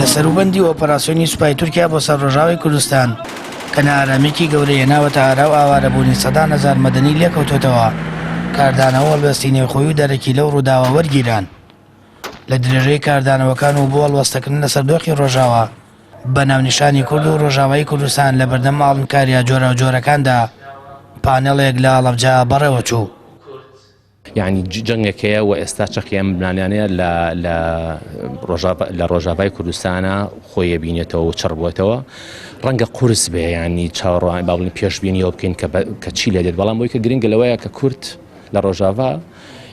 لە سەروبەندی ئۆپەراسیۆنی سوپای تورکیا بۆ سەر ڕۆژاوای کوردستان کە نائارامییەکی گەورەی هێناوەتە ئارا و ئاوارەبوونی سەدان هەزار مەدەنی لێکەوتۆتەوە، کاردانەوە و هەڵوێستی نێوخۆیی و دەرەکی لەو ڕووداوە وەرگیران. لە درێژەی کاردانەوەکان و بۆ هەڵوەستەکردن لەسەر دۆخی ڕۆژاوا بە ناونیشانی کورد و ڕۆژاوای کوردستان لە بەردەم ئاڵنکارییە جۆراوجۆرەکاندا پانێڵێک لە هەڵەبجە بەڕێوەچوو. یانی جەنگێک هەیە و ئێستا چەقی ئەم ململانێیانەیە لە لە ڕۆژاڤا لە ڕۆژاڤای کوردستانە خۆی ئەبینێتەوە و چڕ بووەتەوە ڕەنگە قورس بێ یانی چاوەڕوان با بڵێین پێشبینی ئەوە بکەین کە کە چی لێ دێت بەڵام ئەوەی کە گرنگە لەوەیە کە کورد لە ڕۆژاڤا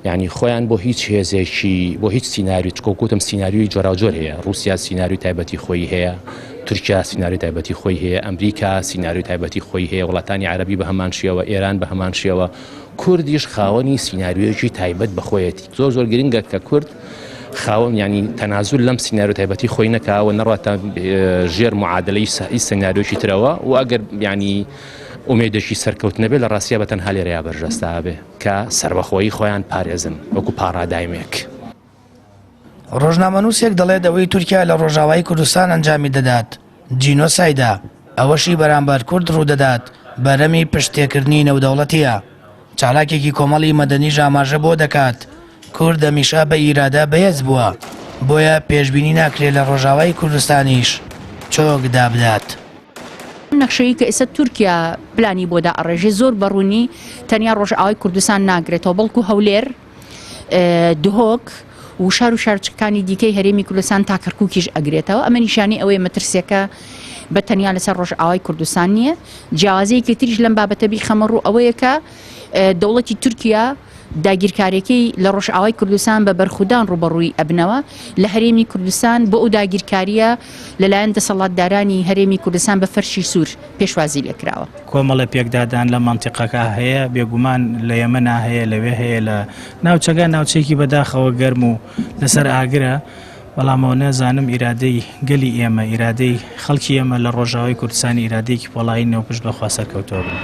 یعنی خۆیان بۆ هیچ هێزێکی بۆ هیچ سیناریو چکۆ گوتم سیناریوی جۆراوجۆر هەیە رووسیا سیناریوی تایبەتی خۆی هەیە تورکیا سیناریوی تایبەتی خۆی هەیە ئەمریکا سیناریوی تایبەتی خۆی هەیە وڵاتانی عەربی بە هەمان شێوە ئێران بە هەمان شێوە کوردیش خاوەنی سیناریۆیەکی تایبەت بە خۆیەتی. زۆر زۆر گرنگە کە کورد خاوەن یانی تەنازول لەم سیناریۆ تایبەتی خۆی نەکا و نەڕاتە ژێر معادلەی هیچ سیناریۆکی ترەوە و ئەگەر یانی ئومێدێکی سەرکەوت نەبێ لە ڕاستیا بە تەنها لێرەیا بەرجەستە ئەبێ کە سەربەخۆیی خۆیان پارێزن وەکو پاڕادایمێک. ڕۆژنامەنووسێک دەڵێت ئەوەی تورکیا لە ڕۆژاوای کوردستان ئەنجامی دەدات جینۆسایدە، ئەوەشی بەرامبەر کورد ڕوودەدات بەرەمی پشتتێکردنی نێودەوڵەتییە. چالاکێکی کۆمەڵی مەدەنیش ئاماژە بۆ دەکات کورد هەمیشە بە ئیرادە بەهێز بووە، بۆیە پێشبینی ناکرێت لە ڕۆژاوای کوردستانیش چۆک دابدات. ئەم نەخشەیەی کە ئێستا تورکیا پلانی بۆ دائەڕێژێ زۆر بە ڕوونی تەنیا ڕۆژئاوای کوردستان ناگرێتەوە بەڵکو هەولێر، دهۆک و شار و شارۆچکەکانی دیکەی هەرێمی کوردستان تا کەرکوکیش ئەگرێتەوە ئەمە نیشانەی ئەوەیە مەترسیەکە بە تەنیا لەسەر ڕۆژئاوای کوردستان نییە جیاوازیەکی تریش لەم بابەتە بیخەمە ڕوو ئەوەیە کە دەوڵەتی تورکیا داگیرکاریەکەی لە ڕۆژئاوای کوردستان بە بەرخودان ڕوبەڕووی ئەبنەوە لە هەرێمی کوردستان بۆ ئەو داگیرکاریە لەلایەن دەسەڵاتدارانی هەرێمی کوردستان بە فەرشی سوور پێشوازی لێکراوە. کۆمەڵێ پێکدادان لە مەنتیقەکە هەیە، بێگومان لە یەمەنا هەیە، لەوێ هەیە، لە ناوچەکە ناوچەیەکی بەداخەوە گەرم و لەسەر ئاگرە، بەڵام ئەوە نازانم ئیرادەی گەلی ئێمە، ئیرادەی خەڵکی ئێمە لە ڕۆژاوای کوردستان ئیرادەیەکی پۆڵایینە و پشت بە خوا سەرکەوتووە بن.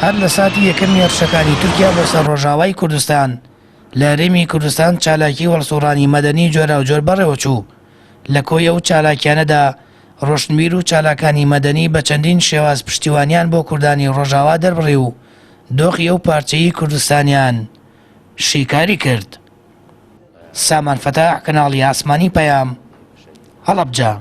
هەر لە ساتی یەکەمی هێرشەکانی تورکیا بۆ سەر ڕۆژاوای کوردستان، لە هەرێمی کوردستان چالاکی هەڵسوڕانی مەدەنی جۆراوجۆر بەڕێوەچوو، لە کۆی ئەو چالاکیانەدا ڕۆشنبیر و چالاکانی مەدەنی بە چەندین شێواز پشتیوانیان بۆ کوردانی ڕۆژاوا دەربڕی و دۆخی ئەو پارچەیی کوردستانیان شیکاری کرد. سامان فەتاح، کەناڵی ئاسمانی پەیام، هەڵەبجە.